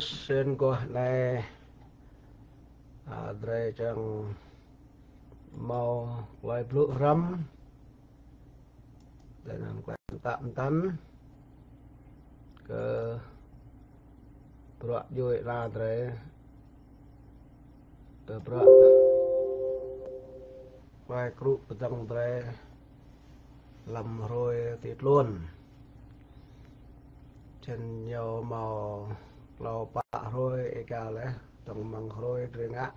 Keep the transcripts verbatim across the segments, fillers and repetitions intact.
Sĭn guah anai, a, drơi čang hmâo klai blŭ hrăm, drơi anăn klai tăp mtăn kơ bruă djuai ana drơi, kơ bruă klai krŭ pơdơ̆ng drơi hlăm hrơi ti tluôn. Čen ñu hmâo klâo pă hrơi êka laih, tơ̆ng mơ̆ng hrơi drơi ngă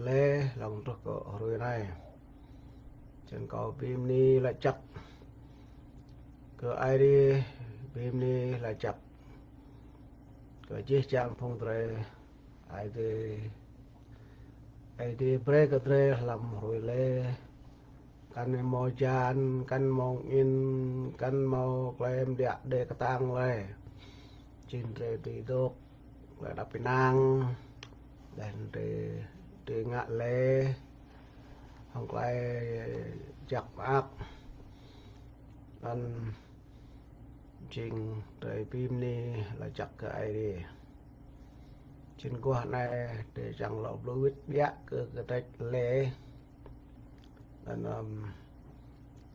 lĕ lăng truh kơ hrơi anai. Čen kâo bi mni laĭ jăk kơ Aê Diê, bi mni laĭ jăk kơ jih jang phung drơi Aê Diê, Aê Diê brơi kơ drơi hlăm hrơi lĕ. Kăn hmâo hơjan, kăn hmâo angĭn, kăn hmâo klei mđiă đe kơtang lĕ. Jing drơi dưi dôk klei đăp ênang, laih anŭn drơi, drơi ngă lĕ hăng klei jăk mơak. Anŭn jing drơi bi mni laĭ jăk kơ Aê Diê. Jing guah anai drơi čang lŏ blŭ wĭt biă kơ kơtĕč lĕ. Anŭn, ăm,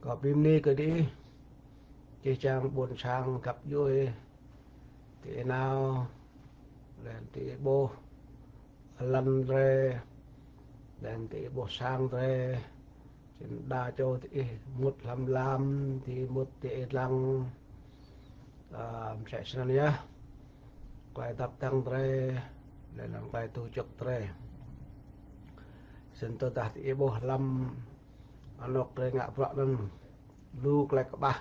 kâo bi mni kơ diih, jih jang ƀuôn sang găp djuai, ti nao, laih ti ƀuh lăn drơi, laih ti ƀuh sang drơi, čen đa čô diih mŭt hlăm lam, diih mŭt ti ih lăng, a, msĕ snăn yơh. Klei dăp dăng drơi, laih anŭn klei tŭ čŏk drơi. Snăn tơdah diih ƀuh hlăm anŏk drơi ngă bruă anŭn lu klei kơƀah,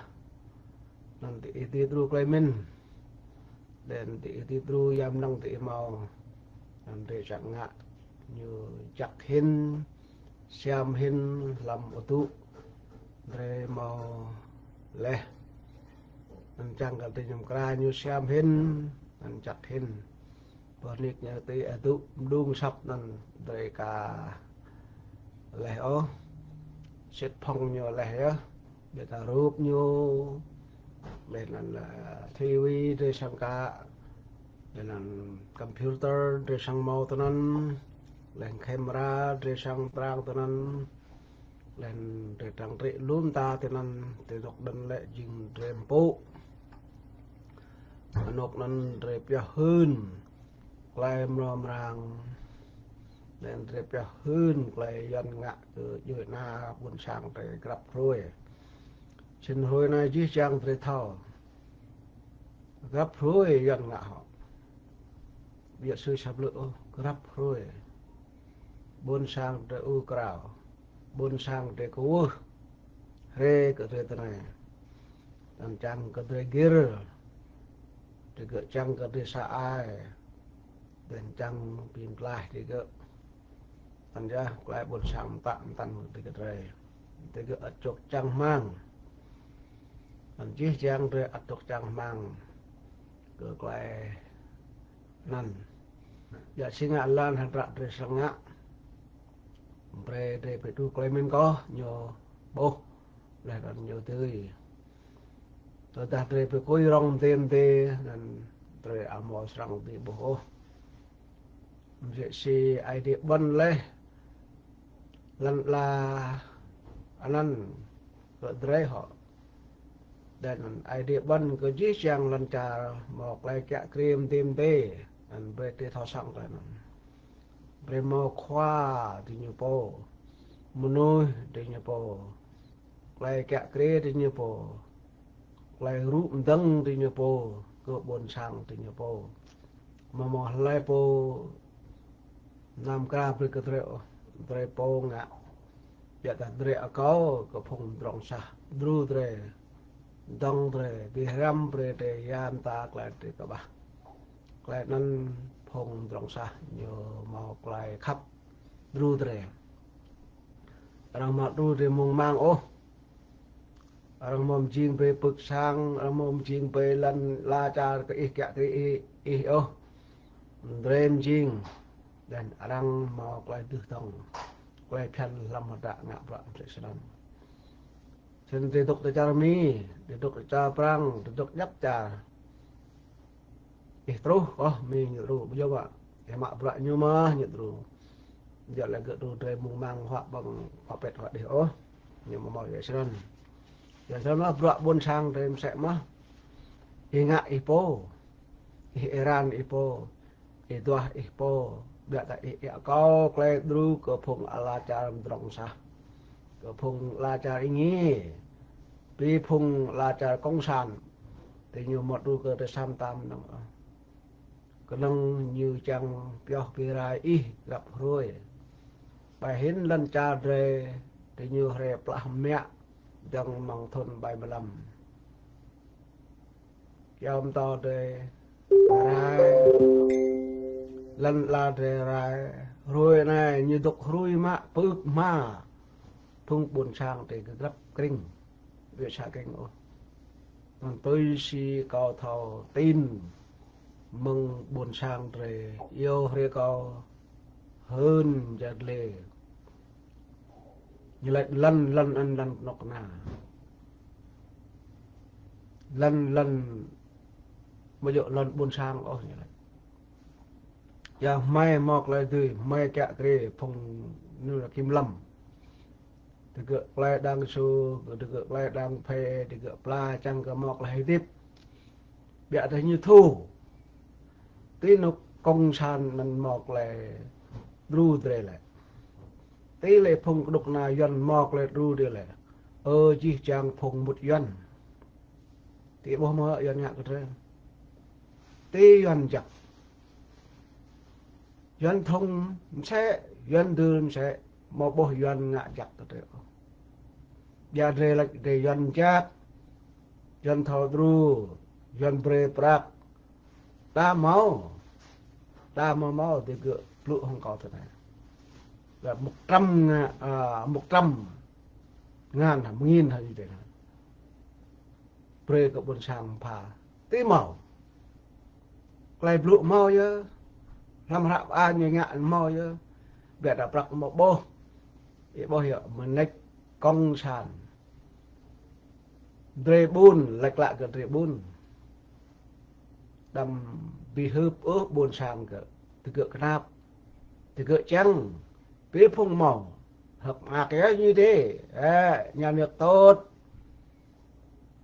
anŭn diih dưi đru klei mĭn. Laih anŭn diih dưi đru ya mơnơ̆ng diih hmâo. Anŭn drơi čang ngă ñu jăk hĭn, siam hĭn hlăm adŭ drơi hmâo laih. Anŭn čang kơ drơi ñu mơkra ñu siam hĭn, anŭn jăk hĭn. Boh nik ñu ti adŭ mđung asăp anŭn drơi ka laih ôh. Sĭt phŏng ñu laih yơh. Ƀiădah rup ñu, laih anŭn, a, ti vi drơi săng ka, laih anŭn computer drơi săng hmâo tui anŭn, laih anŭn camera drơi săng prang tui anŭn, laih anŭn drơi trang trịnh lŏm ta tui anŭn, ti anŏk anŭn lĕ jing drơi mpŭ. Anŏk anŭn drơi pioh hưn klei mrâo mrang, laih anŭn drơi pioh hưn klei Yuăn ngă kơ djuai ana ƀuôn sang drơi grăp hrơi. Čen hrơi anai jih jang drơi thâo. Grăp hrơi Yuăn ngă hŏ. Ƀiă sui sa blư̆ ôh, grăp hrơi. Ƀuôn sang drơi ur krao, ƀuôn sang drơi kwưh rai kơ drơi tơnai. Anŭn čang kơ drơi gir, drơi gơ̆ čang kơ drơi sa ai, drơi čang bi mtlaih drơi gơ̆. Anŭn yơh klei ƀuôn sang mtă mtăn drơi kơ drơi. Drơi gơ̆ ăt čŏk čang hmang. Anŭn jih jang drơi ăt čŏk čang hmang kơ klei anŭn. Yua si ngă lăn hơdră drơi srăng ngă. Brơi drơi brơi đru klei mĭn kâo ñu ƀuh, laih anŭn ñu dưi. Tơdah drơi brơi kui rŏng mdê mdê, anŭn drơi ăt hmâo srăng dưi ƀuh ôh. Msĕ si Aê Diê ƀuăn laih lăn ala anŭn kơ drơi hŏ. Laih anŭn Aê Diê ƀuăn kơ jih jang lŏn čar hmâo klei kiă kriê mdê mdê, anŭn brơi drơi thâo săng klei anŭn. Brơi hmâo khua drơi ñu pô, mơnuih drơi ñu pô, klei kiă kriê drơi ñu pô, klei rŭ mdơ̆ng drơi ñu pô, kơ ƀuôn sang drơi ñu pô. Mơ̆ hmâo hlơi pô anăm kra brơi kơ drơi ôh, drơi pô ngă. Ƀiădah drơi akâo kơ phung mdrŏng sah đru drơi, dŏng drơi, bi hrăm brơi drơi ya mơta klei drơi kơƀah. Klei anŭn phung mdrŏng sah ñu hmâo klei khăp đru drơi. Arăng hmâo đru drơi mơ̆ng mang ôh. Arăng hmâo mjing brơi pưk sang, arăng hmâo mjing brơi lăn ala čar kơ ih kiă kriê ih, ih ôh. Drơi mjing. Laih anŭn arăng hmâo klei dưh dŏng, klei phiăn hlăm hơdră ngă bruă msĕ snăn. Čen drơi dŏ ti čar Mi, drơi dŏ ti čar Prăng, drơi dŏ djăp čar. Ih truh, ôh, mi ñu truh, ƀu djơ̆ mă. Ih mă bruă ñu mơ̆ ñu truh. Djơ̆ lĕ gơ̆ truh drơi mơ̆ng mang huă ƀơ̆ng huă pĕt huă đih ôh. Ñu mơ̆ mơ̆ yua snăn. Yua snăn mơ̆ bruă ƀuôn sang drơi mơsĕ mơ̆. Ih ngă ih pô. Ih êran ih pô. Ih duah ih pô. Biă ta ih, ih akâo klei đru kơ phung ala čar mdrŏng sah. Kơ phung ala čar êngiê. Bi phung ala čar kông san. Tơ ñu mơ̆ đru kơ tơ sam tam năng. Kơnơ̆ng ñu čang pioh bi rai ih grăp hruê. Ƀai hĭn lŏn čar drơi, tơ ñu hrĕ plah mă, dơ̆ng mơ̆ng thŭn ƀai mlam. Kiao mtâo drơi rai, lŏn ala drơi rai, hruê anai ñu dŏ hruê mă pơư hma. Phung ƀuôn sang drơi kơ grăp krĭng. Ƀu sa keng ôh. Anŭn tui si kâo thâo tin mơ̆ng ƀuôn sang drơi iâu hrĕ kâo hơ̆n jat lĕ. Ñu laĭ lŏn, lŏn anŭn lŏn kơnuk kơna. Lŏn, lŏn ƀu djơ̆ lŏn ƀuôn sang ôh ñu laĭ. Yua hmei mơ̆ klei dưi, hmei kiă kriê phung ñu kiểm lâm. Tơ gơ̆ klei đang su, tơ gơ̆ klei đang phê, tơ gơ̆ pla čang kơ mơ̆ klei hơdip. Biă tơ ñu thu. Tơ ñu kông san anŭn mơ̆ klei đru drơi lĕ. Tơ lĕ phung kơnuk kơna Yuan mơ̆ klei đru drơi lĕ. Ơ jih jang phung mŭt Yuan. Tơ ƀuh mơ̆ Yuan ngă kơ drơi. Tơ Yuan jăk. Yuan thŭng msĕ, Yuan dưl msĕ, mơ̆ ƀuh Yuan ngă jăk kơ drơi ôh. Biă drơi laĭ drơi Yuan jăk, Yuan thâo đru, Yuan brơi prăk. Ta mâo, ta mâo mâo tơ gơ̆ blŭ hăng kâo tơ anai. Là một trăm ngàn, à, một trăm ngàn hả, một nghìn hả gì đấy hả. Brơi kơ ƀuôn sang pha. Tơ mâo. Klei blŭ mâo yơh. Hlăm hră pơang ñu ngă mâo yơh. Biă ta prăk mơ̆ ƀuh. Ih ƀuh yơh, mơneč kông san. Drơi ƀun, laĭ klă kơ drơi ƀun. Đăm bi hưp ôh ƀuôn sang gơ̆. Tơ gơ̆ kơnap. Tơ gơ̆ čang. Bi phung mâo. Hơ̆k mơak yơh ñu dê. Ơ, nhà nước tốt.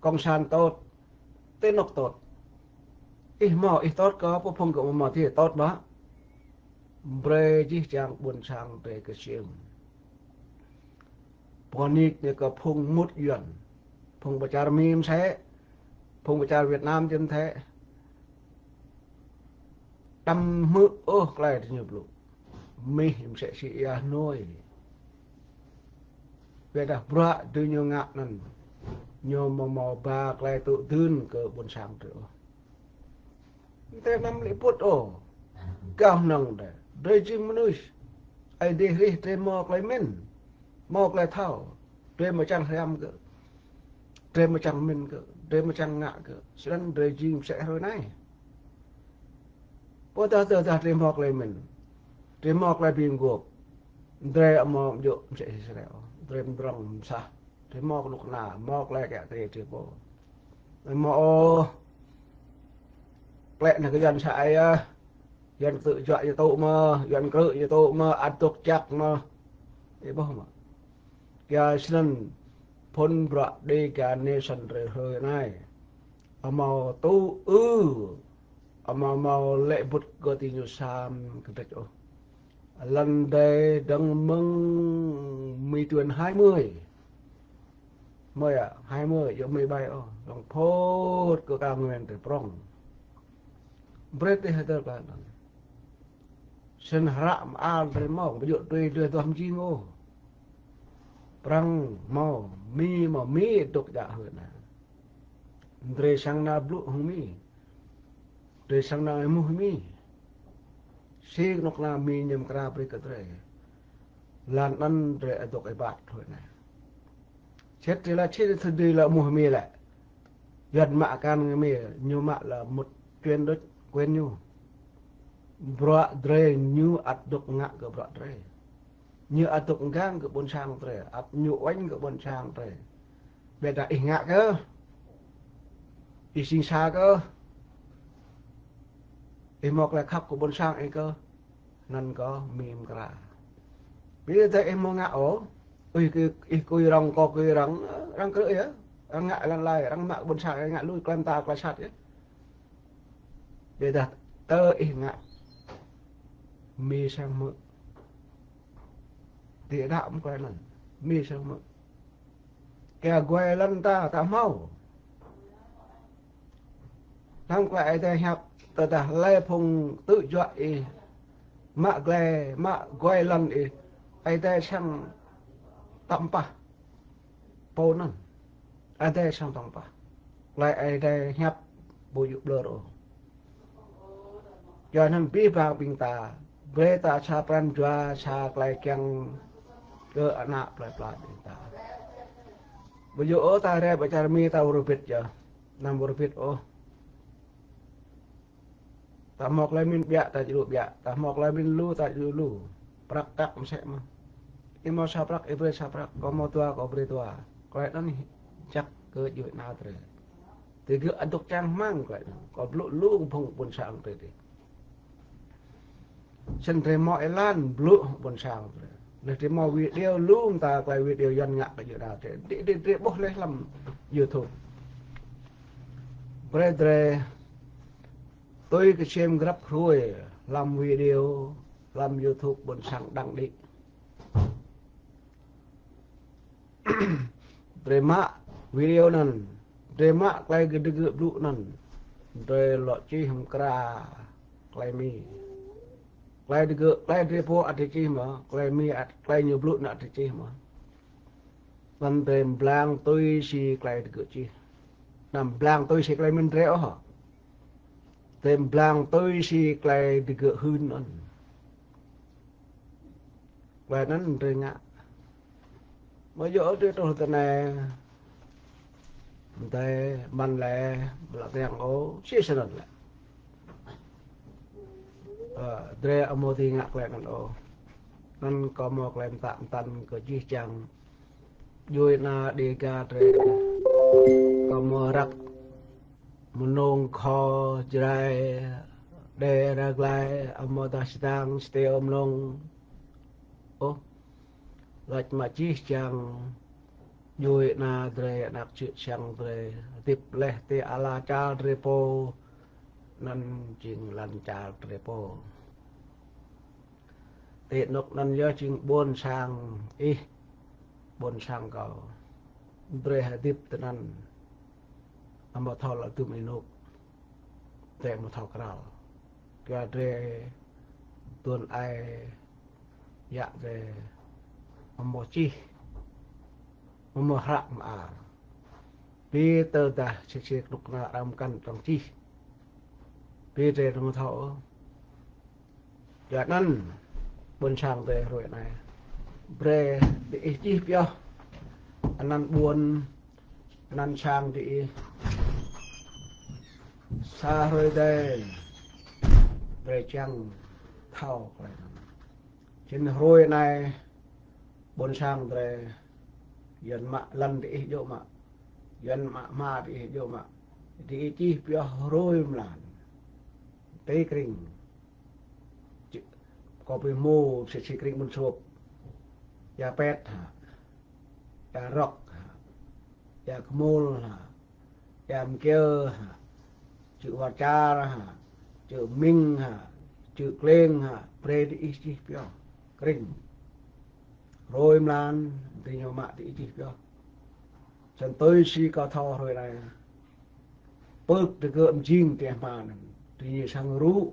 Kông san tốt, tơ anŏ tốt. Ih mâo, ih tốt kơ, pô phung gơ̆ mâo, mâo tơ tốt mơ̆. Brơi jih jang ƀuôn sang drơi kơ siêm. Pô nik ñu kơ phung mŭt Yuan. Phung pơ čar Mi msĕ. Phung pơ čar Việt Nam jing thê. Đăm hmư̆ ôh klei tơ ñu blŭ. Mih msĕ si ia hnoi. Biă dah bruă tơ ñu ngă anŭn. Ñu mơ̆ mâo ba klei tŭ dưn kơ ƀuôn sang drơi ôh. Tơ anăm lĕ pŭt ôh. Kâo năng đa. Drơi jing mơnuih. Ơi Adai hrih drơi mâo klei mĭn. Mâo klei thâo. Drơi mơ̆ čang hriăm kơ. Drơi mơ̆ čang mĭn kơ. Drơi mơ̆ čang ngă kơ. Snăn drơi jing msĕ hrơi anai. Pô tah tah tah drơi mâo klei mĭn. Drơi mâo klei bi mguôp. Drơi amâo djơ̆ msĕ si sreo. Drơi mdrŏng msah. Drơi mâo kơnuk kơna. Mâo klei kiă kriê drơi pô. Mâo ôh. Klei anai kơ Yuan sa ai ah. Yuan tŭ juă ñu tŭ mơ̆. Yuan krư̆ ñu tŭ mơ̆. Ăt dŏ čăk mơ̆. Ih ƀuh mơ̆. Kiă snăn phŭn bruă Dega Nation drơi hrơi anai. Amâo tŭ ư, amâo mâo lĕ bŭt kơ tơ ñu sam kơdrĕč ôh. Lăn drơi dơ̆ng mơ̆ng mi tuan hai mươi. Mơi ah, hai mươi, yơh mi ƀai ôh. Lŏng phŭt kơ cao nguyên drơi prŏng. Brơi tơ hơdơr kơ anăn. Snăn hră mơal drơi mâo, ƀu djơ̆ tui drơi duah mjing ôh. Prăng mâo, Mi mâo, Mi dŏ djă hơ̆ anai. Drơi sang nao blŭ hăng Mi. Drơi sang nao êmuh Mi. Si kơnuk kơna Mi ñu mkra brơi kơ drơi. Lăn anăn drơi adôk êbat hơ̆ anai. Sĭt drơi laĭ sĭt thâo drơi laĭ êmuh Mi lĕ. Yuan mă akan ngă Mi, ñu mă lĕ mŭt chuyên đôč, quyền ñu. Bruă drơi ñu ăt dŏ ngă kơ bruă drơi. Ñu ăt dŏ ngă kơ ƀuôn sang drơi, ăt ñu uêñ kơ ƀuôn sang drơi. Biă dah ih ngă kơ. Ih sĭt sa kơ. Ih hmâo tơlơi khăp kơ ƀôn sang ih kơ, anŭn kơ mĭn mơkra. Ƀiă tơdah ih hmâo ngă ôh, ih kơ, ih kơ arăng, kâo kơ arăng, arăng krư̆ yơh. Arăng ngă lŏn lai, arăng mă ƀôn sang, arăng ngă lui tơlơi mơta tơlơi sat yơh. Ƀiă tơdah tơ ih ngă, mĭn sang hmư̆. Ƀiă tơdah ƀu tơlơi anŭn, mĭn sang hmư̆. Kơ guai lŏn ta, ta hmâo. Lăng tơlơi Ơi Adai hiăp, tơdah hlơi phung tŭ juă ih, mă glai, mă guai lŏn ih, Ơi Adai săng tŏm pah pô anŭn. Ơi Adai săng tŏm pah. Tơlơi Ơi Adai hiăp ƀu djơ̆ ƀlŏr ôh. Yua anŭn abih bang ƀing ta, brơi ta sa pran jua, sa tơlơi kiăng kơ ană plơi pla ƀing ta. Ƀu djơ̆ ôh ta rai ƀơi čar Mi ta wơr bĭt yơh. Anăm wơr bĭt ôh. Ta hmâo tơlơi mĭn ƀiă, ta djru ƀiă. Ta hmâo tơlơi mĭn lu, ta djru lu. Prăk kăk mơsĕ mơ̆n. Ih hmâo sa prăk, ih brơi sa prăk. Kâo hmâo dua, kâo brơi dua. Tơlơi anŭn jăk kơ djuai ana drơi. Tơgơ̆ adôk čang hmang tơlơi anŭn. Kâo blŭ lu kơ phung ƀôn sang drơi dih. Snăn drơi hmâo êlan blŭ ƀôn sang drơi. Anai drơi hmâo video lu mơta tơlơi video Yuăn ngă kơ djuai ana drơi. Dih, dih, drơi ƀuh laih hlăm YouTube. Brơi drơi tui kơsem grăp hruê hlăm video, hlăm YouTube ƀôn sang đăng đĭ. Drơi mă video anŭn, drơi mă tơlơi gơ̆ dơgơ̆ blŭ anŭn, drơi lŏ čih mơkra tơlơi Mi. Tơlơi dơgơ̆, tơlơi drơi pô ăt drơi čih mơ̆, tơlơi Mi ăt, tơlơi ñu blŭ anŭn ăt drơi čih mơ̆. Anŭn drơi blang tui si tơlơi dơgơ̆ čih. Anăm blang tui si tơlơi mĭn drơi ôh. Drơi blang tui si tơlơi dơgơ̆ hưn anŭn. Tơlơi anŭn drơi ngă. Mơ̆ yua drơi truh tơ anai, mơ̆ tơlơi mơ̆n lĕ, ƀlŏr tơlơi ôh, sĭt snăn lĕ. Ơ, drơi amâo dưi ngă tơlơi anŭn ôh. Anŭn kâo hmâo tơlơi mơtă mơtăn kơ jih jang djuai ana Dêga drơi. Kâo hmâo răk mơnông kho Jrai, Đê Raglai, amâodah Sêdang, Stiêo, Mlông. Ôh, lač mă jih jang djuai ana drơi, anak čư̆ čhiăng drơi, hơdip laih ti ala čar drơi pô, anŭn jing lŏn čar drơi pô. Ti anŭk anŭn yơh jing ƀôn sang ih, ƀôn sang kâo. Drơi hơdip tơ anŭn, amâo thâo lŏ dŭm ênuk, drơi amâo thâo krăl. Kơ drơi tuan ai yă drơi amâo čih, amâo hră mơar. Bi tơdah sĭt sĭt knŭk kna arăng mkăn arăng čih. Bi drơi amâo thâo. Yua anŭn, ƀôn sang drơi hruê anai. Brơi diih čih pioh anăn ƀuôn, anăn sang diih. Sa hruê dih, brơi čang thâo tơlơi anŭn. Čin hruê anai, ƀôn sang drơi, Yuăn mă lŏn diih djơ̆ mă. Yuăn mă hma diih djơ̆ mă. Diih čih pioh hruê mlan. Tui krĭng. Či-, kâo ƀuh mơ̆ sĭt sĭt krĭng Ƀuôn Sop. Ia Pet hă. Ia Rŏk hă. Ia Kmôl hă. Ia Mkiơ hă. Čư̆ War Čar hă. Čư̆ Ming hă. Čư̆ Klêng hă. Brơi diih čih pioh. Krĭng. Hruê mlan, diñu mă diih čih pioh. Snăn tui si kâo thâo hruê anai. Pưk dơgơ̆ mjing ti hma anŭn. Diñu săng rŭ.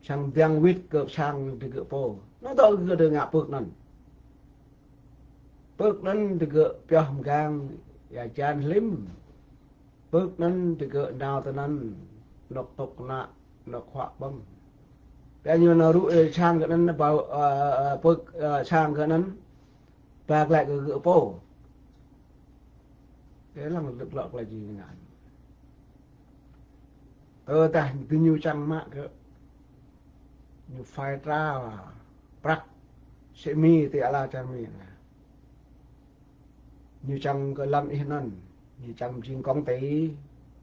Săng diăng wĭt kơ sang dơgơ̆ pô. Anŭn dŏ gơ̆ dơ̆ng ngă pưk anŭn. Pưk anŭn dơgơ̆ pioh mgang, ia jan hlim. Pưk anŭn dơgơ̆ nao tơ anŭn, anŏk tŏk ană, anŏk huă ƀơ̆ng. Pioh ñu nao rŭ, ơ, sang kơ anŭn, ba, ơ, ơ, pưk, ơ, sang kơ anŭn, ba glaĭ kơ gơ̆ pô. Ơ, lăng lơ̆k lŏk lĕ jing ngă. Tơdah diñu čang mă kơ ñu phai tra prăk sĭ Mi ti ala čar Mi anai. Ñu čang kơ lŏn ih anŭn, ñu čang mjing công ty,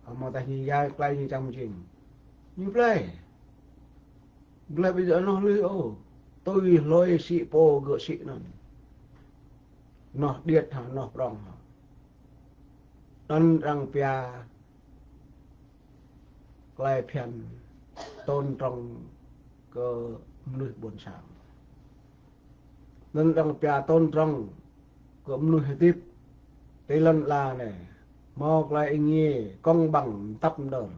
amâodah ñu ia tơlơi ñu čang mjing. Ñu blai. Blai ƀu djơ̆ hnoh lui ôh. Tui hloi sĭ pô gơ̆ sĭ anŭn. Hnoh điêt hă, hnoh prŏng hă. Anŭn arăng pia tơlơi phiăn tôn trọng kơ mơnuih ƀôn sang. Anŭn arăng pia tôn trọng kơ mơnuih hơdip ti lŏn ala anai. Hmâo tơlơi ing hmâo công bằng mơtăp mơđơr.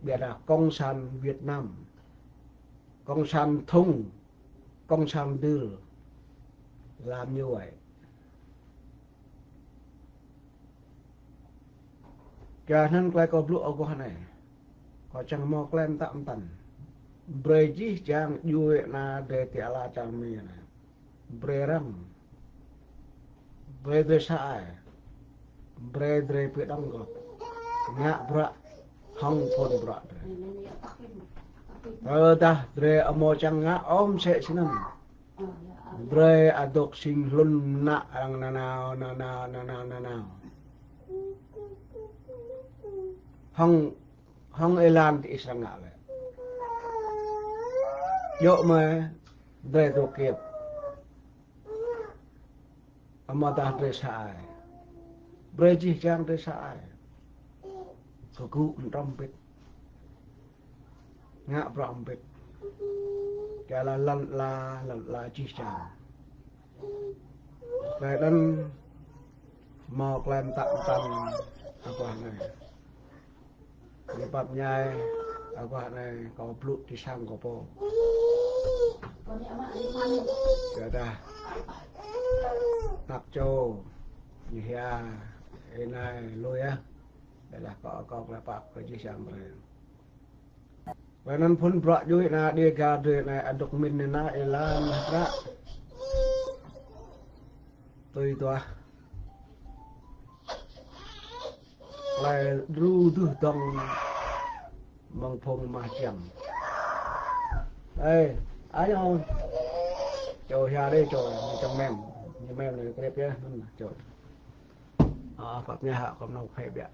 Ƀiă dah Cộng sản Việt Nam, Cộng sản thùng, Cộng sản dư, làm như vậy. Kơ anŭn tơlơi kâo blŭ aguah anai. Kâo čang hmâo tơlơi mơtă mơtăn. Brơi jih jang djuai ana drơi ti ala čar Mi anai. Brơi răm. Brơi drơi sa ai. Brơi drơi pơđŏng gŏp. Ngă bruă hăng phŭn bruă drơi. Tơdah drơi amâo čang ngă ôh mơsĕ snăn, brơi adôk sing hlŭn mơnă arăng nanao, nanao, nanao, nanao. Hăng, hăng êlan ti israng ngă lĕ. Djơ̆ mơ̆ drơi dŏ kiep. Amâodah drơi sa ai. Brơi jih jang drơi sa ai. Kơgŭ mơdrŏm mbĭt. Ngă bruă mbĭt. Kơ lŏn ala, lŏn ala jih jang. Tơlơi anŭn hmâo tơlơi mơtă mơtăn aguah anai. Ñu pap ñai, aguah anai kâo blŭ ti sang kâo pô. Yua dah. Anak čô, ñu hia, ih nai lui yơh. Yua dah kâo, kâo tơlơi pap kơ jih jang drơi. Tơlơi anŭn phŭn bruă djuai ana Dega drơi anai adôk min nina êlan mơta. Tui duah. Tơlơi đru duh dŏng mơ̆ng phung mah čăm. Ê, ai ơi. Čô hia đê čô, ñu čang mem. Ñu mem anai krep yơh, anŭn čô. Ơ, pap ñai hă, kâo mơnơ̆ng phê biă.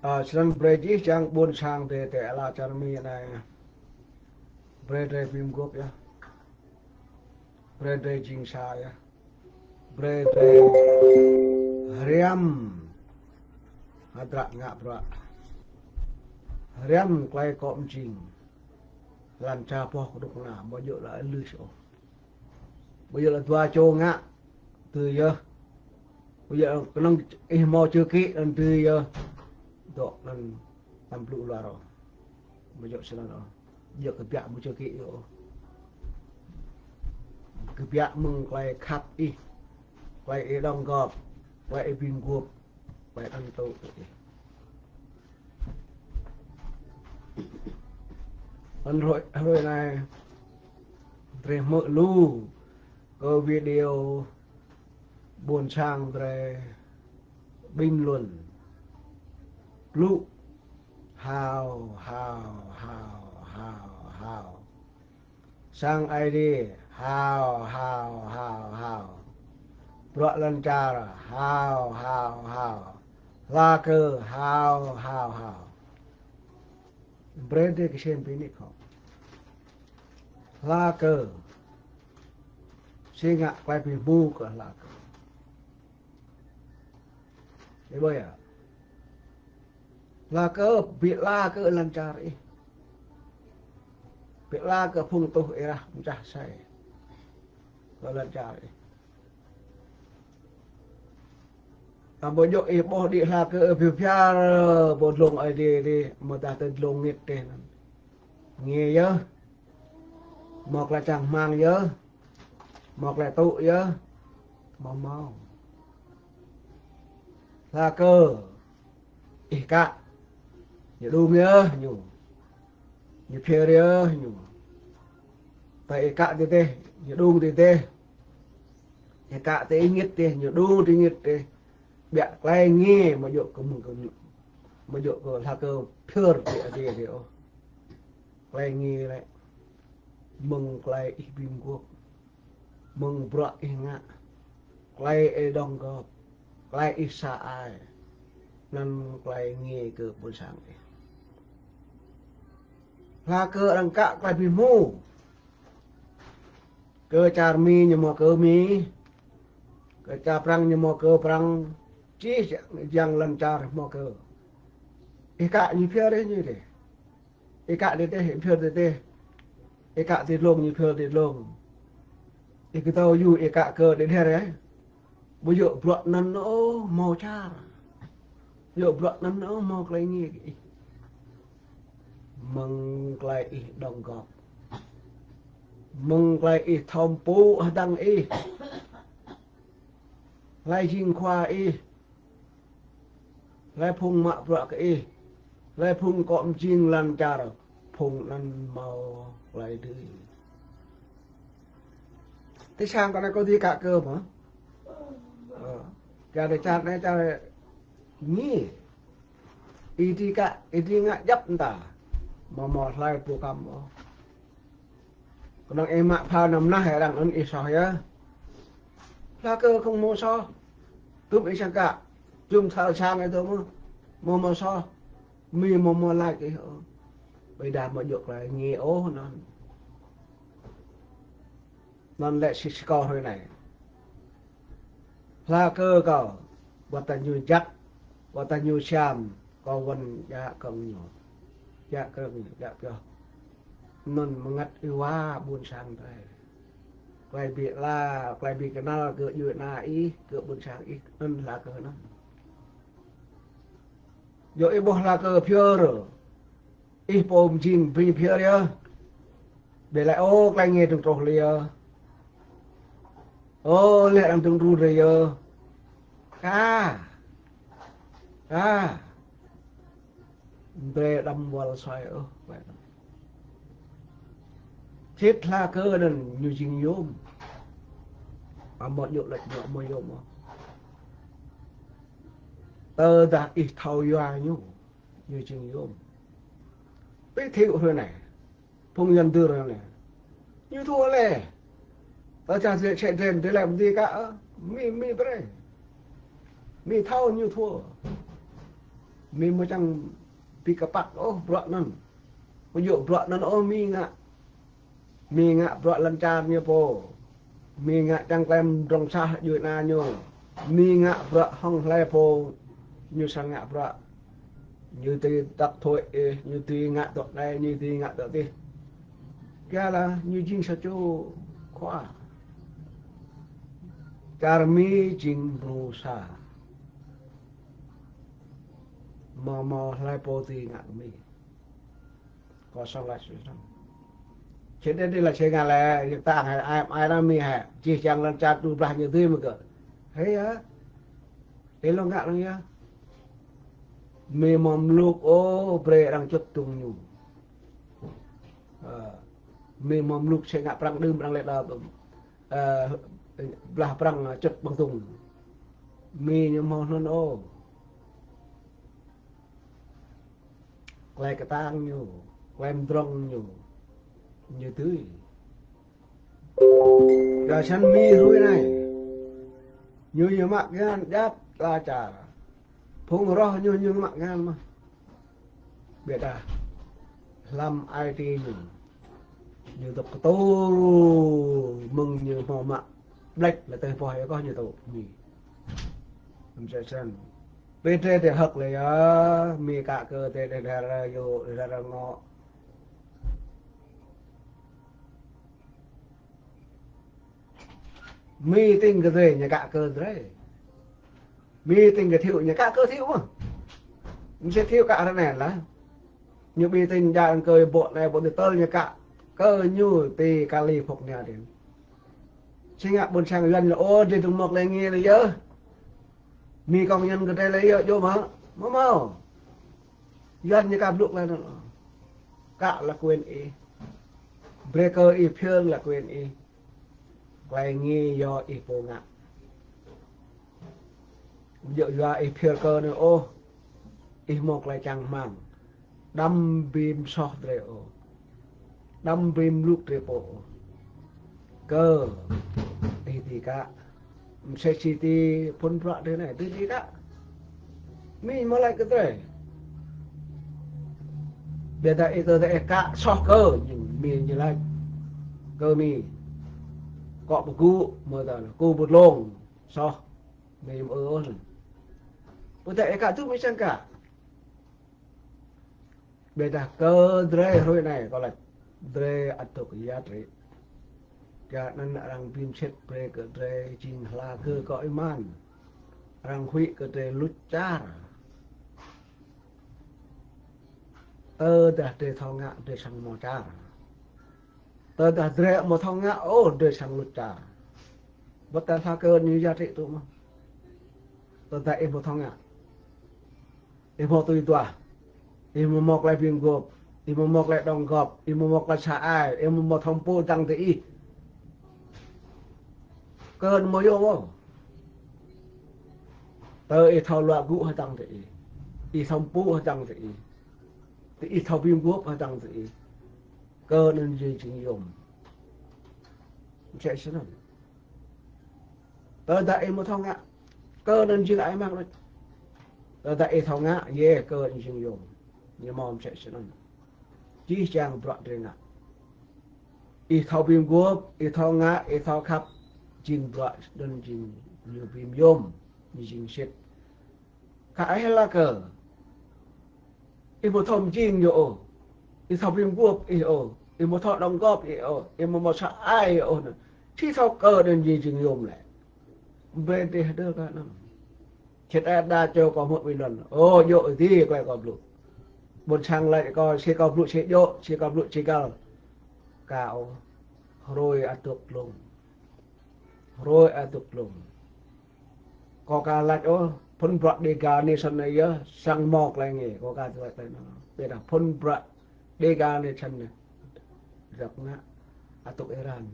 Ơ, snăn brơi jih jang ƀôn sang drơi ti ala čar Mi anai. Brơi drơi bi mguôp yơh. Brơi drơi jing sa yơh. Brơi drơi hriăm hơdră ngă bruă. Hriăm tơlơi kŏ mjing. Lăn čar boh kơdŭk kơna, ƀu djơ̆ lĕ lưh ôh. Ƀu djơ̆ lĕ dua čô ngă, tui yơh. Ƀu djơ̆ kơnơ̆ng ih hmâo čơ kĭ, anŭn tui yơh. Dŏ anŭn tăm blŭ luar ôh. Ƀu djơ̆ snăn ôh. Djơ̆ kơ biă mơ̆ng čơ kĭ yơh. Kơ biă mơ̆ng tơlơi khăp ih, tơlơi ih đóng góp, tơlơi ih bi mguôp, tơlơi anŭn tŭ kơ ih. Anŭn hrơi, hrơi anai, drơi hmư̆ lu kơ video ƀôn sang drơi bình luận. Blŭ. Hao, hao, hao, hao, hao. Sang Aê Diê. Hao, hao, hao, hao. Bruă lŏn čar. Hao, hao, hao. Hla kơ. Hao, hao, hao. Brơi drơi kơsem bi nik hŏ. Hla kơ. Si ngă tơlơi bi hmô kơ hla kơ. Ih ƀuh yơh. Hla kơ, bi hla kơ lŏn čar ih. Bi hla kơ phung tuh ih rah mơčah asơi. Kơ lŏn čar ih. Tơdah ƀu djơ̆ ih ƀuh đĭ hla kơ ih phiar phiar, ƀu dlông Aê Diê dih, mơ̆ tơdah tơ dlông ngĭt dih anŭn. Nge yơh. Hmâo tơlơi čang hmang yơh. Hmâo tơlơi tŭ yơh. Hmâo hmâo. Hla kơ. Ih kă. Ñu đung yơh ñu. Ñu phiar yơh ñu. Tơdah ih kă tih tih, ñu đung tih tih. Ih kă tih ih ngĭt tih, ñu đung tih ngĭt tih. Biă tơlơi nge ƀu djơ̆ kơ mơ̆ng kơ ñu. Ƀu djơ̆ kơ hla kơ phiar tih Aê Diê dih ôh. Tơlơi ngiê lĕ mơ̆ng tơlơi ih bi mguôp, mơ̆ng bruă ih ngă, tơlơi ih dŏng gŏp, tơlơi ih sa ai, anŭn tơlơi ngiê kơ ƀôn sang ih. Hla kơ arăng kă tơlơi bi hmô. Kơ čar Mi ñu hmâo kơ Mi, kơ čar Prăng ñu hmâo kơ Prăng, čih jăng lŏn čar hmâo kơ. Ih kă ñu phiơr ih ñu dih. Ih kă dih dih, phiơr dih dih. Ih kă ti dlông ñu phiơr ti dlông. Ih kơtâo yua ih kă kơ dih dih ih. Ƀu djơ̆ bruă anŭn ôh hmâo čar. Ƀu djơ̆ bruă anŭn ôh hmâo tơlơi ngiê kơ ih. Mơ̆ng tơlơi ih dŏng gŏp, mơ̆ng tơlơi ih thâo pơpŭ hơdăng ih, hlơi jing khua ih, hlơi phung mă bruă kơ ih, hlơi phung akŏ mơjing lŏn čar, phung anŭn hmâo tơlơi dưi. Tui sang kơ anai kâo dưi kă kơ mơ̆? Ơ, kơ dêh čar anai čar ngiê. Ih dưi kă, ih dưi ngă djŏp mơta. Mơ̆ hmâo hlơi pơkŏm ôh. Kơnơ̆ng ih mă phao năm nah arăng anŭn ih soh yơh. Hla kơ không hmâo soh. Tŭm ih sang kă. Tŭm thâo sang ih tŭm mơ̆ hmâo soh. Mi hmâo hmâo laĭ kơ ih ôh. Ƀiădah ƀu djơ̆ tơlơi ngiê ôh anŭn. Anŭn lĕ si si kâo hrơi anai. Hla kơ kâo, wơ̆t tơdah ñu jak, wơ̆t tơdah ñu siam, kâo wơ̆n djă kơ̆ng ñu. Djă kơ̆ng ñu, djă pioh. Anŭn mơngăt ih wa ƀôn sang drơi. Tơlơi bi hla, tơlơi bi kơnăl kơ djuai ana ih, kơ ƀôn sang ih, anŭn hla kơ anŭn. Yua ih ƀuh hla kơ phiơr. Ih pô mơjing bơni phiơr yơh. Ƀiădah ôh tơlơi ngiê dơ̆ng truh lĕ yơh. Ôh, lĕ arăng dơ̆ng đru lĕ yơh. Ka. Ka. Brơi đăm wăl suaih ôh. Sĭt hla kơ anŭn ñu jing yôm. Amâo djơ̆ laĭ ñu amâo yôm ôh. Tơdah ih thâo yua ñu, ñu jing yôm. Pi thiu hrơi anai. Phung Yuan dưr anai. Ñu thua lĕ. Tơdah sĕ sĕ dren dren lĕ mơ̆ dih kă, ơ, Mi, Mi brơi. Mi thâo ñu thua. Mi mơ̆ čang bi kơpăk ôh bruă anŭn. Ƀu djơ̆ bruă anŭn ôh Mi ngă. Mi ngă bruă lŏn čar ñu pô. Mi ngă čang klem drŏng sah djuai ana ñu. Mi ngă bruă hŏng hlơi pô ñu srăng ngă bruă. Ñu dưi dŏ thuê ih, ñu dưi ngă dŏ anai, ñu dưi ngă dŏ adih. Kơ lah ñu jing sa čô khua. Čar Mi jing mrô sa. Mơ̆ hmâo hlơi pô dưi ngă kơ Mi. Kosong lah susah. Čih dih dih lah čih ngă lĕ, yua kơ tang hai ai ai lah Mi hai. Čih čang lŏn čar dua blah ñu dưi mơ̆ kơ. Hơi yơh. Ih lŏ ngă lŏ yơh. Mi hmâo mluk ôh, brơi arăng čŭt tŭng ñu. Ơ, Mi hmâo mluk sĕ ngă Prăng đưm arăng lĕ đa tŭng. Ơ, blah Prăng čŭt ƀơ̆ng tŭng. Mi ñu hmâo hnŭn ôh. Klei kơtang ñu, klei mdrŏng ñu, ñu dưi. Kơ săn Mi hrơi anai, ñu ñu mă ngăn djăp ala čar. Phung roh ñu ñu mă ngăn mơ̆. Ƀiădah hlăm ai ti ñu, ñu dŏ kơtô mơ̆ng ñu hmâo mă ƀlĕč lĕ tơlơi boh yơh kơ ñu tŭ Mi. Hlăm sĕ săn. Ƀiă drơi drơi hơ̆k lĕ yơh, Mi kă kơ drơi drơi drơi yơh, drơi drơi ngŏ. Mi tĭng kơ drơi, ñu kă kơ drơi. Mi tĭng kơ Thiu, ñu kă kơ Thiu mơ̆. Mơsĕ Thiu kă ră anai lah. Ñu ƀing tĭng djă kơ ƀô̆ anai ƀô̆ adih tơl ñu kă kơ ñu ti California adih. Sĭt ngă ƀôn sang Yuan lĕ ôh, drơi dơ̆ng mơ̆ tơlơi ngiê lĕ yơh. Mi kông Yuan kơ drơi lĕ yơh, djơ̆ mơ̆? Mơ̆ hmâo. Yuan ñu kă blŭk lĕ anŭn. Kă là quyền ih. Brơi kơ ih phiơr là quyền ih. Tơlơi ngiê yua ih pô ngă. Djơ̆ yua ih phiơr kơ anai ôh. Ih hmâo tơlơi čang hmang. Đăm bi msoh drơi ôh. Đăm brơi mluk drơi pô. Kơ, ih ti kă. Msĕ si ti phŭn bruă drơi anai, ih ti kă. Mi mơ̆ laĭ kơ drơi. Biă dah ih tơ dah ih kă soh kơ, ñu mi ñu laĭ. Kơ mi. Kŏ pơgŭ, mơ̆ dah kơ pơdlông, soh. Mi mơ̆ ôh. Pơdah ih kă tŭ mi sang kă. Biă dah kơ drơi hrơi anai kâo laĭ, drơi ăt dŏ yăt rĭ. Kơ anŭn arăng bim sĭt brơi kơ drơi jing hla kơ kơ ih mơ̆n. Arăng huĭ kơ drơi luč čar. Tơdah drơi thâo ngă drơi săng mơ̆ čar. Tơdah drơi mơ̆ thâo ngă ôh drơi săng luč čar. Bơ tơdah kơ ñu yăt rĭ tŭ mơ̆. Tơdah ih mơ̆ thâo ngă. Ih mơ̆ tui duah. Ih mơ̆ mŏk lĕ ƀing gŏp. Ih mơ̆ mŏk lĕ đŏng gŏp. Ih mơ̆ mŏk lĕ sa ai. Ih mơ̆ mŏk thâo pô dăng tơ ih. Kơ mơ̆ yơh mơ̆. Tơ ih thâo luă gŭ hơdăng tơ ih. Ih thâo pô hơdăng tơ ih. Tơ ih thâo ƀing gŏp hơdăng tơ ih. Kơ anŭn jing jing yôm. Msĕ snăn. Tơdah ih mơ̆ thâo ngă. Kơ anŭn jing ai mă đôč. Tơdah ih thâo ngă, yơh kơ anŭn jing yôm. Ñu mơ̆ msĕ snăn. Jih jang bruă drơi ngă. Ih thâo ƀing gŏp, ih thâo ngă, ih thâo khăp. Jing bruă anŭn jing ñu bim yôm, ñu jing sĭt. Kơ ih laĭ kơ. Ih mơ̆ thâo mjing yơh ôh. Ih thâo ƀing gŏp ih ôh. Ih mơ̆ thâo đŏng gŏp ih ôh. Ih mơ̆ mŏk sa ai ôh anŭn. Či thâo kơ anŭn jing jing yôm lĕ. Brơi tih dơ̆ kơ anŭn. Sĭt ih đa čô kâo hmư̆ ƀing lŏn. Ơ, djơ̆ ti klei kâo blŭ. Ƀôn sang laĭ kâo, si kâo blŭ si djơ̆, si kâo blŭ si găl. Kâo hrơi ăt dŏ glông. Hrơi ăt dŏ glông. Kâo ka laĭ ôh, phŭn bruă Dega Nation anai yơh, săng mơ̆ klei ngă, kâo ka laĭ tui anŭn. Biă dah phŭn bruă Dega Nation anai. Dŏ ngă, ăt dŏ êlan,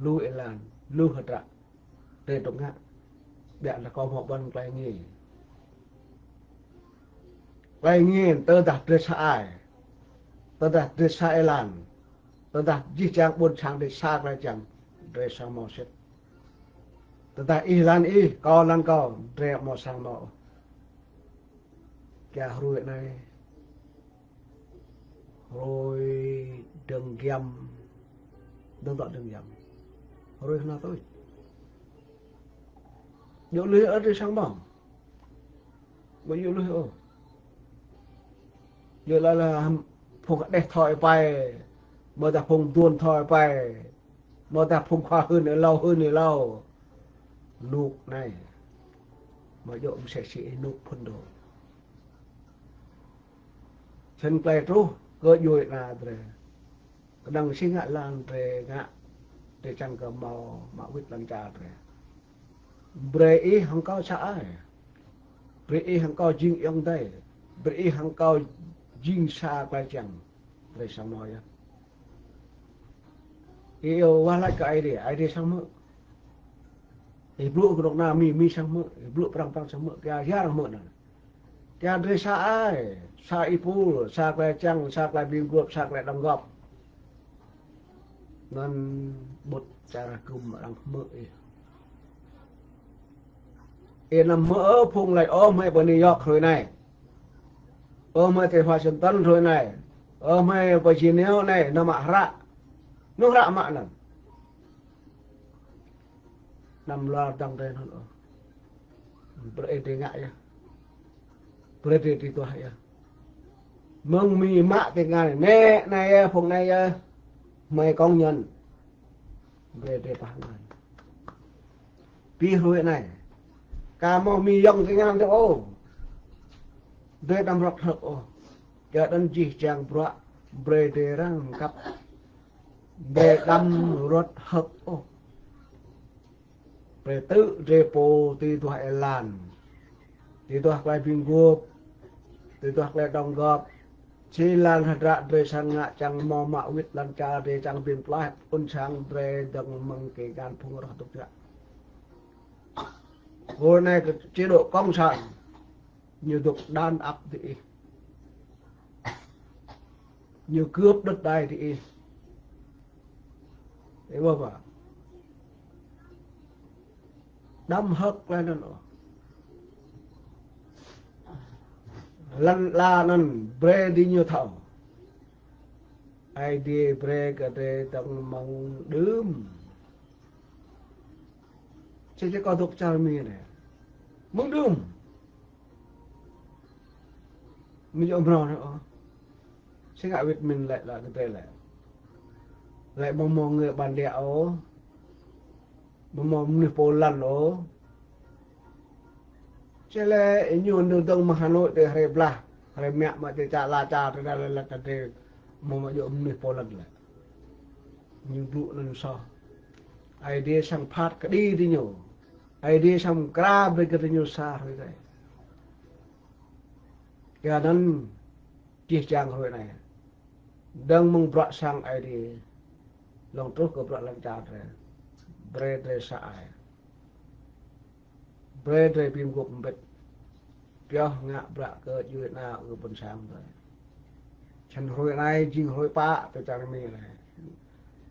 lu êlan, lu hơdră. Drơi dŏ ngă. Biă dah kâo mơ̆ ƀuăn klei ngă. Klei ngă tơdah drơi sa ai. Tơdah drơi sa êlan. Tơdah jih jang ƀôn sang drơi sa klei čang. Drơi săng mơ̆ sĭt. Tơdah ih lăng ih, kâo lăng kâo, drơi mơ̆ săng mơ̆. Kơ hrơi anai. Hrơi dơ̆ng giăm. Dơ̆ng tŏ dơ̆ng giăm. Hrơi hơnăl tui. Djơ̆ lui ơ drơi săng mơ̆. Mơ̆ djơ̆ lui ôh. Djơ̆ laĭ laĭ phung hơđeh thâo ih pơai. Mơ̆ dah phung duôn thâo ih pơai. Mơ̆ dah phung khua hưn ih hlâo hưn ih hlâo. Nuk anai. Mơ̆ djơ̆ msĕ si ih nuk phŭn dŏ. Sĭt klei truh kơ djuai ana drơi. Kơnơ̆ng si ngă lăng drơi ngă. Drơi čang kơ mâo mă wĭt lăn čar drơi. Brơi ih hăng kâo sa ai. Brơi ih hăng kâo jing ayŏng adơi. Brơi ih hăng kâo jing sa klei čang. Drơi săng mơ̆ yơh. Ih iâu wah laĭ kơ Aê Diê, Aê Diê săng mơ̆. Ih blŭ kơnuk kơna Mi, Mi săng mơ̆. Ih blŭ Prăng, Prăng săng mơ̆. Kơ yua arăng mơ̆ anŭn. Kơ drơi sa ai, sa êpul, sa klei čang, sa klei ƀing gŏp, sa klei đŏng gŏp. Anŭn ƀut čar gum arăng mơ̆ ih. Ih anăm mơ̆ ơ phung laĭ ôh mơi pơ New York hrơi anai. Ơ mơi tơ Washington hrơi anai. Ơ mơi pơ Geneva anai, anăm mă hră. Anŭn hră mă anŭn. Anăm luar dăng drơi anŭn ôh. Brơi drơi ngă yơh. Brơi drơi tui duah yơh. Mơ̆ng Mi mă tơngan, nĕ anai yơh, phung anai yơh. Mơi công nhận. Brơi drơi pah ngăn. Ƀu hrơi anai. Ka mơ̆ Mi yŏng tơngan dŏ ôh. Drơi đăm ruăt hơ̆k ôh. Kơ anŭn jih jang bruă. Brơi drơi răng kăp. Brơi đăm ruăt hơ̆k ôh. Brơi tŭ drơi pô tui duah êlan. Tui duah klei ƀing gŏp. Tui duah klei đŏng gŏp. Si lăng hơdră drơi săng ngă čang mơ̆ mă wĭt lăn čar drơi čang ƀing pơklaih ƀôn sang drơi dơ̆ng mơ̆ng kơ găn phung roh dŏ jăk. Hrơi anai kơ chế độ cộng sản. Ñu dŏ đàn áp drơi ih. Ñu cướp đất đai drơi ih. Ih ƀuh ƀă. Đăm hơ̆k lĕ anŭn ôh. Lăn ala anŭn brơi diñu thâo. Aê Diê brơi kơ drơi tơ̆ng mơ̆ng đưm. Či či kâo dŏ čar Mi anai. Mơ̆ng đưm. Mơ̆ng djŏ mrâo anai ôh. Či ngă wĭt mĭn lĕ, lă kơ drơi lĕ. Lĕ mơ̆ng mơ̆ng người bản địa ôh. Mơ̆ng mơnuih pô lăn ôh. Či lĕ ñu nư dơ̆ng mơ̆ng Hà Nội tơ hrơi blah, hrơi mă mă tơ čar ala čar tơ đa lĕ lĕ tơ drơi mơ̆ng mă djŏ mơnuih pô lăn lĕ. Ñu blŭ anŭn soh. Aê Diê srăng phat kơđi diñu. Aê Diê srăng kra brơi kơ diñu sa hrơi tơ. Yua anŭn čih čang hrơi anai. Dơ̆ng mơ̆ng bruă sang Aê Diê. Lŏng truh kơ bruă lăn čar drơi. Brơi drơi sa ai. Brơi drơi bi mguôp mbĭt. Pioh ngă bruă kơ djuai ana kơ ƀôn sang drơi. Čang hrơi anai jing hrơi pă tơ čar Mi anai.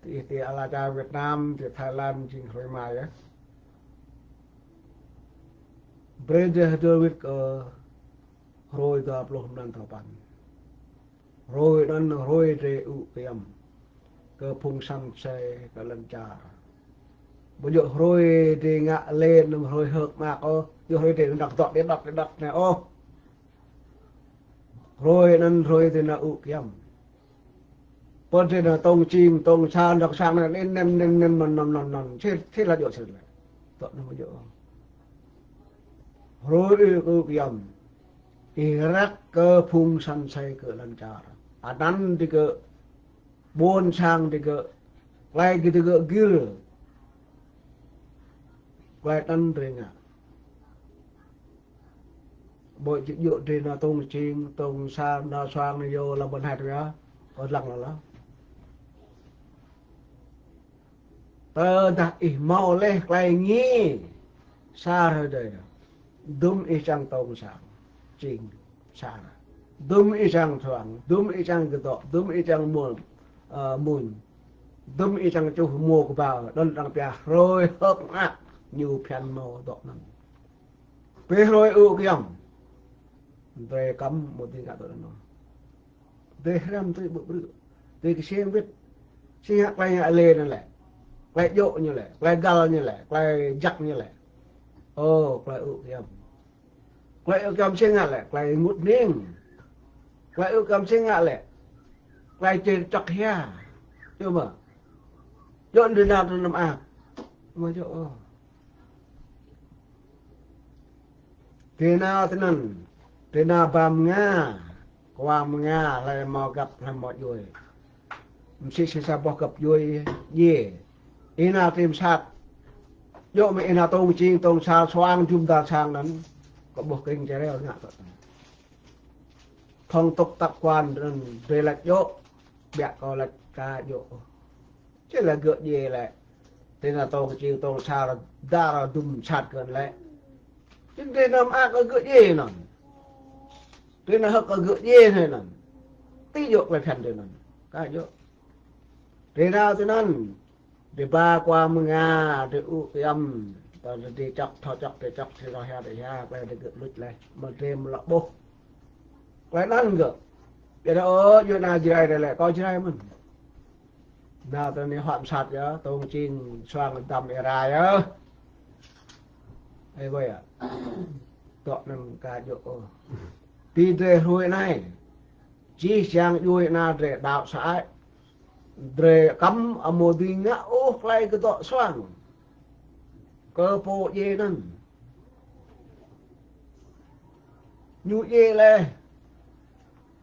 Tơ ih tơ ala čar Việt Nam, tơ Thái Lan jing hrơi rơma yơh. Brơi drơi hơdơr wĭt kơ hrơi dua pluh mlan thâo păn. Hrơi anŭn hrơi drơi ư kiăm kơ phung săn se kơ lăn čar. Ƀu djŏ hrơi drơi ngă lĕ anŭn hrơi hơ̆k mơak ôh, djŏ hrơi drơi dŏ dŏ đĕ dŏ đĕ dŏ anai ôh. Hrơi anŭn hrơi drơi nao ư kiăm. Pơ drơi nao tông čing, tông sa, dŏ sang anai, anŭn, anŭn, anŭn, anŭn, anŭn, anŭn. Či, či lă djŏ či lă. Dŏ anŭn ƀu djŏ. Hrơi ư, ư kiăm. Ih răk kơ phung săn se kơ lăn čar. Anăn digơ̆, ƀôn sang digơ̆, klai digơ̆ gir. Klai anŭn drơi ngă. Ƀu djơ̆ drơi nao tông čing, tông sa, nao sang nao yua lăm ƀôn hai tui yơh. Kâo lăng lă lă. Tơdah ih hmâo lĕ klai ngă sa hrơi drơi. Dŭm ih čang tông sang, čing, sa. Dŭm ih čang suang, dŭm ih čang kơdŏ, dŭm ih čang mŭn, ơ, mŭn. Dŭm ih čang čuh mơ̆ng kơƀao, đơ̆ng đăng pia hrơi hơ̆k mơak ñu phiăn hmâo dŏ anŭn. Pơ hrơi ư kiăm. Drơi kăm mơ̆ tui ngă dŏ anŭn. Drơi hrăm tui ƀu brư̆. Drơi kơsem wĭt. Či ngă klai ngă lĕ anŭn lĕ. Klai djŏ ñu lĕ. Klai găl ñu lĕ. Klai jăk ñu lĕ. Ơ, klai ư kiăm. Klai ư kiăm či ngă lĕ. Klai ngŭt ning. Klai ư kiăm či ngă lĕ. Klai čơčŏk hia. Yơh mơ̆. Djŏ anŭn tơ anăm ăt. Mơ̆ djŏ ôh. Tơ anai tơ anŭn, tơ anai ba mơnga, kơwa mơnga, hlơi hmâo găp, hlơi hmâo djuai. Mơsĭ sĭ sa boh găp djuai, djiê. Ih nao tơm sat. Djŏ mơ̆ ih nao tông čing, tông sa, suang, jum dar sang anŭn. Kơ ƀuh kơring čơreo ngă tŏ. Phong tục tập quán anŭn, drơi laĭ djŏ, biă kâo laĭ ka djŏ. Či lă gơ̆ djiê lĕ. Tơ anai tông čing tông sa dar dŭm sat kơ anŭn lĕ. Či drơi nao mơak kơ gơ̆ djiê anŭn. Drơi nao hơ̆k kơ gơ̆ djiê anŭn. Tui djŏ klai phiăn drơi anŭn. Ka djŏ. Drơi nao tơ anŭn. Drơi ba kơwa mơnga, drơi ư kiăm. Tơ drơi čŏk, thâo čŏk, drơi čŏk, drơi rŏh hia, drơi hia, klai drơi gơ̆ luč lĕ. Mơ̆ drơi mơ̆ lŏ ƀuh. Klai anŭn gơ̆. Biă dah ôh, djuai ana Jrai drơi lĕ, kâo Jrai mơ̆n. Nao tơ anai huă mơsat yơh, tông čing suang dăm êra yơh. Ơi ƀơi yơh. Dŏ anŭn ka djŏ ôh. Tui drơi hrơi anai. Čih čang djuai ana drơi đaŏ sa ai. Drơi kăm amâo dưi ngă ôh klai kơdŏ suang. Kơ pô djiê anŭn. Ñu djiê lĕ.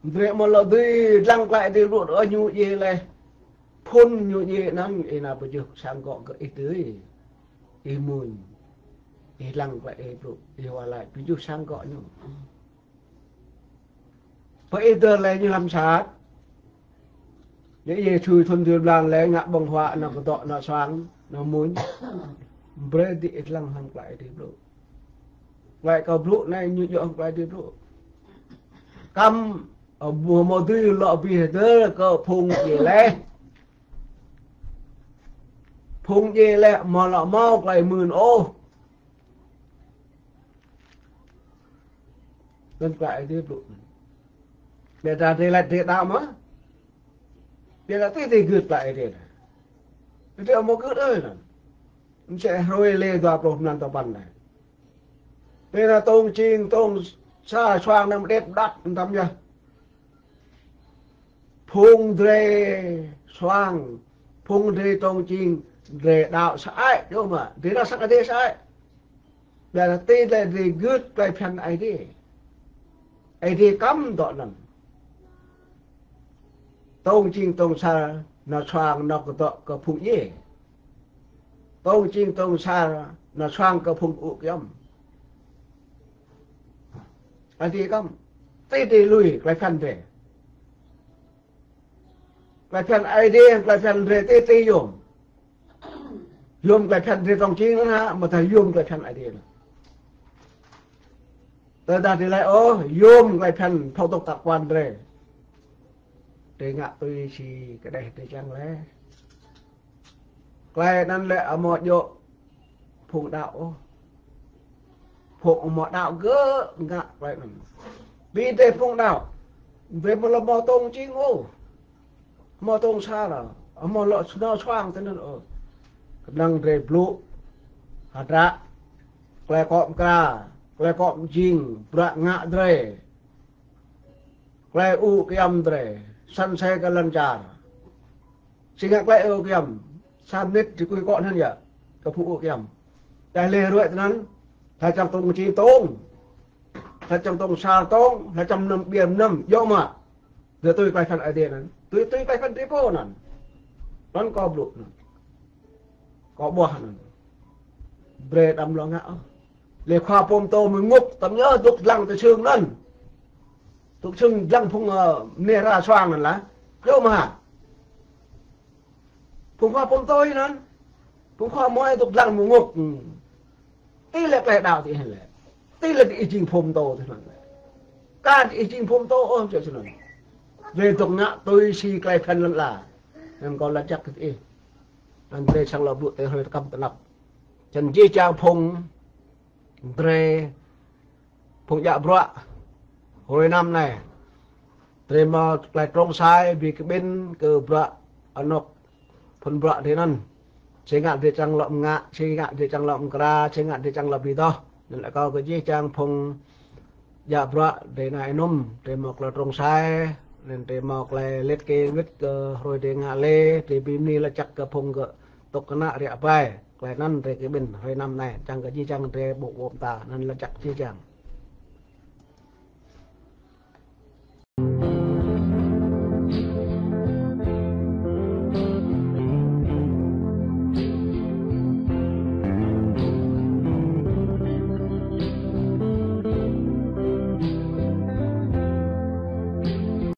Drơi mơ̆ lŏ dưi lăng klai drơi blŭ ôh ñu djiê lĕ. Phŭn ñu djiê anŭn ih nao pơjuh sang gŏ kơ ih tui. Ih mŭn. Ih lăng klai ih blŭ. Ih wah laĭ pơjuh sang gŏ ñu. Pơ ih dơr lĕ ñu hlăm sat. Ñu yê thui thŭn thui blan lĕ ngă ƀơ̆ng huă nao kơdŏ nao suang nao mŭn. Brơi dih ih lăng hlăm klai drơi blŭ. Klai kâo blŭ anai ñu djŏ hlăm klai drơi blŭ. Kăm, ơ, ƀu hmâo dưi lŏ abih dơr kơ phung djiê lĕ. Phung djai lĕ mơ̆ lŏ hmâo tơlơi mưn ôh. Anŭn tơlơi Ơi Adai blŭ. Ƀiădah drơi laĭ drơi đaŏ mơ̆. Ƀiădah tui drơi gưt tơlơi Ơi Adai. Drơi amâo gưt ôh anŭn. Msĕ hrơi lĕ dua pluh mlan tơpăn anai. Tơdah tông čing tông sa suang anăm đet đăt anăm yơh. Phung drơi suang, phung drơi tông čing, drơi đaŏ sơăi, yơh mơ̆, drơi đaŏ sang Ơi Adai sơăi. Ƀiădah tui drơi gưt tơlơi phiăn Ơi Adai. Ơi Adai kăm dŏ anŭn. Tông čing tông sa, nao suang nao kơdŏ kơ phung djai. Tông čing tông sa, nao suang kơ phung ŭ kiăm. Ơi Adai kăm, tui drơi lui tơlơi phiăn drơi. Tơlơi phiăn Ơi Adai, tơlơi phiăn drơi tui tui yôm. Yôm tơlơi phiăn drơi tông čing anŭn hă, mơ̆ tơdah yôm tơlơi phiăn Ơi Adai anŭn. Tơdah drơi laĭ ôh, yôm tơlơi phiăn thâo tŏk tăk kuan drơi. Drơi ngă tui si kơđeh drơi čang lĕ. Tơlơi anŭn lĕ amâo djơ̆ phung đaŏ ôh. Phung amâo đaŏ gơ̆ ngă tơlơi anŭn. Bi drơi phung đaŏ. Drơi amâo lŏ hmâo tông čing ôh. Hmâo tông sa lŏ. Amâo lŏ nao suang tui anŭn ôh. Kơnơ̆ng drơi blŭ. Hơdră. Tơlơi akŏ mơkra. Tơlơi akŏ mơjing. Bruă ngă drơi. Tơlơi ŭ kiăm drơi, săn asơi kơ lŏn čar. Si ngă tơlơi ŭ kiăm, sa mơnit drơi kơkuh akŏ anŭn yơh, kơ phung ŭ kiăm. Tơdah lĕ ruai tui anŭn, tơdah čang tông čing tông, tơdah čang tông sa tông, tơdah čang mơnăm ƀiă mơnăm, yơh mơ̆. Drơi tui tơlơi phiăn Ơi Adai anŭn, tui, tui tơlơi phiăn drơi pô anŭn. Anŭn kâo blŭ anŭn. Kâo ƀuah anŭn. Brơi đăm lŏ ngă ôh. Lĕ khua pô pơtô mơ̆ng ngŏ, tơm yơh dŏ dlăng tơ sưng anŭn. Dŏ sưng dlăng phung, ơ, mơnê ra suang anŭn lah. Yơh mơ̆ hă. Phung khua pô pơtô anŭn. Phung khua mơi dŏ dlăng mơ̆ng ngŏ. Tui lĕ tơlơi đaŏ tui hĕ lĕ. Tui lĕ tui ih jing pô pơtô tui anŭn lĕ. Kar tui ih jing pô pơtô ôh, čơ̆ čơnŭn. Drơi dŏ ngă tui si tơlơi phiăn lŏn ala. Anŭn kâo laĭ jăk kơ ih. Anŭn drơi săng lŏ blŭ tui hrơi tơkăm tơnap. Čăn jih jang phung drơi phung djă bruă hrơi năm anai. Drơi hmâo tơlơi trông sai bi kơƀĭn kơ bruă anŏ phŭn bruă drơi anŭn. Si ngă drơi čang lŏ mơngă, si ngă drơi čang lŏ mơkra, si ngă drơi čang lŏ bi doh. Anŭn lĕ kâo kơ jih jang phung djă bruă drơi anai anŭn, drơi hmâo tơlơi trông sai, anŭn drơi hmâo tơlơi lĕt kơ wĭt kơ hrơi drơi ngă lĕ, drơi bi mơni laĭ jăk kơ phung gơ̆ tŏk kơnă riă ƀai. Tơlơi anŭn drơi kơƀĭn hrơi năm anai, čang kơ jih jang drơi ƀô̆ ƀô̆ mơta, anŭn laĭ jăk jih jang.